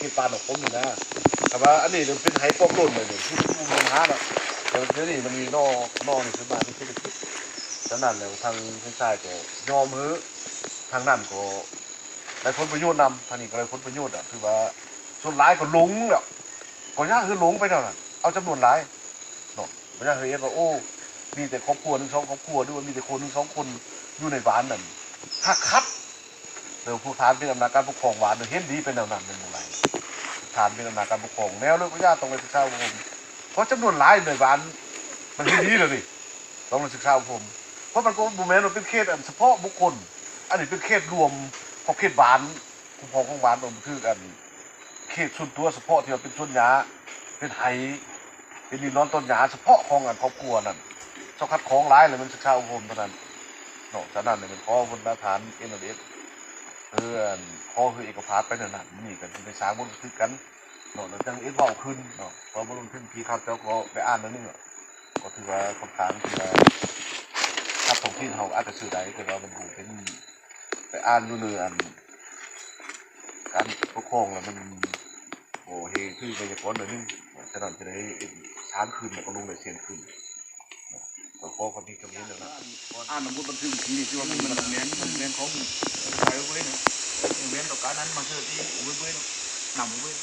ເຂດປ່າໜອງຄົມນີ້ນະ. ແຕ່ວ່າອັນນີ້ເປັນໄຮ່ປອກໂດນເລີຍນີ້ ຄືບໍ່ມີບັນຫາດອກ. ແຕ່ດຽວນີ້ມັນມີໜໍ່ ໜໍ່ນີ້ຂຶ້ນມາເປັນເສດຖະກິດ. ສະນັ້ນແລ້ວທາງຊາຍກໍຍອມໃຫ້ ທາງນັ້ນກໍໄດ້ຜົນປະໂຫຍດນຳ ທາງນີ້ກໍໄດ້ຜົນປະໂຫຍດນຳ. ຖືວ່າສ່ວນຫຼາຍກໍຫຼົງແລ້ວ ກໍຢາກໃຫ້ຫຼົງໄປແນວນັ້ນ ເອົາຈຳນວນຫຼາຍເນາະ. ບໍ່ຢາກໃຫ້ເຫັນວ່າ ໂອ້ ມີແຕ່ຄອບຄົວໜຶ່ງສອງຄອບຄົວ ຫຼືວ່າມີແຕ່ຄົນໜຶ່ງສອງຄົນຢູ່ໃນບ້ານນັ້ນ ຄັກຄັກ. ແລ້ວພວກທ່ານເປັນອຳນາດການປົກຄອງບ້ານເຫັນດີໄປແນວນັ້ນແມ່ນບໍ່ຫຼາຍ. ທ່ານເປັນອຳນາດການປົກຄອງ ແນວເລີກກໍຢ່າ ຕ້ອງໄດ້ສຶກສາອົບຮົມ ເພາະຈຳນວນຫຼາຍໃນບ້ານມັນເຫັນດີແລ້ວນີ້ ຕ້ອງໄດ້ສຶກສາອົບຮົມ. ເພາະມັນກໍບໍ່ແມ່ນວ່າເປັນເຂດອັນສະເພາະບຸກຄົນ ອັນນີ້ເປັນເຂດລວມຂອບເຂດບ້ານ ຄຸ້ມຄອງຂອງບ້ານ ບໍ່ຄືກັນ ເຂດສ່ວນຕົວສະເພາະທີ່ວ່າເປັນສວນຫຍ້າ ເປັນໄຮ່ ເປັນດິນນອນຕອນຫຍ້າສະເພາະຂອງອັນຄອບຄົວນັ້ນ ເຈົ້າຄັດຄອງຫຼາຍແລ້ວແມ່ນສຶກສາອົບຮົມເທົ່ານັ້ນເນາະ. ສະນັ້ນແມ່ນຂໍບັນດາທ່ານເອັມເອັມເອັສ ເອີ ອັນ ຂໍໃຫ້ເອກະພາບໄປແນວນັ້ນ. ມື້ນີ້ກໍໄດ້ໄດ້ສ້າງບົດບັນທຶກກັນເນາະ ແລ້ວຈັ່ງເອັດເວົ້າຂຶ້ນເນາະ ເພາະບົດບັນທຶກທີ່ຂ້າພະເຈົ້າກໍໄດ້ອ່ານແລ້ວນີ້ ກໍຖືວ່າຂ້ອນຂ້າງທີ່ວ່າ ທາງທ້ອງຖິ່ນເຮົາອາດຈະຊື່ໄດ້ ແຕ່ວ່າມັນບໍ່ເປັນ ໄປອ່ານຢູ່ໃນອັນການປົກຄອງແລ້ວມັນບໍ່ເຮັດຖືກໄວຍາກອນໜ້ອຍໜຶ່ງ ສະນັ້ນຈະໄດ້ເຮັດສານຂຶ້ນ ແລ້ວກໍລົງລາຍເຊັນຂຶ້ນ. ກໍຂໍຄວາມເຫັນຄວາມເຫັນນັ້ນນະ ອ່ານນຳບົດບັນທຶກທີ່ ທີ່ວ່າມັນ ມັນແມ່ນ ມັນແມ່ນຂອງຝ່າຍເວີຍນະ ແມ່ນຕໍ່ການນັ້ນມາເຊີທີ່ເວີຍເນາະ ນຳເວີຍ.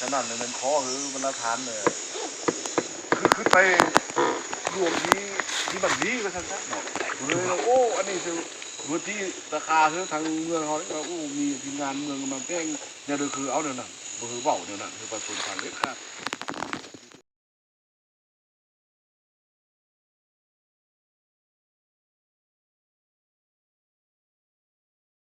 ສະນັ້ນແລ້ວແມ່ນຂໍໃຫ້ບັນດາທ່ານ ເອີ ຄື ຄືໄປລວມທີ່ ທີ່ບັນດີວ່າຊັ້ນຊະເນາະ. ເລີຍວ່າ ໂອ້ ອັນນີ້ຄືເວທີລາຄາຄືທາງເມືອງເຮົານີ້ວ່າ ໂອ້ ມີທີມງານເມືອງມາແບ່ງແນວໃດ ຄືເອົາແນວນັ້ນ ບໍ່ຄືເວົ້າແນວນັ້ນ ຄືປະຊາຊົນຟັງເດັດຂາດ.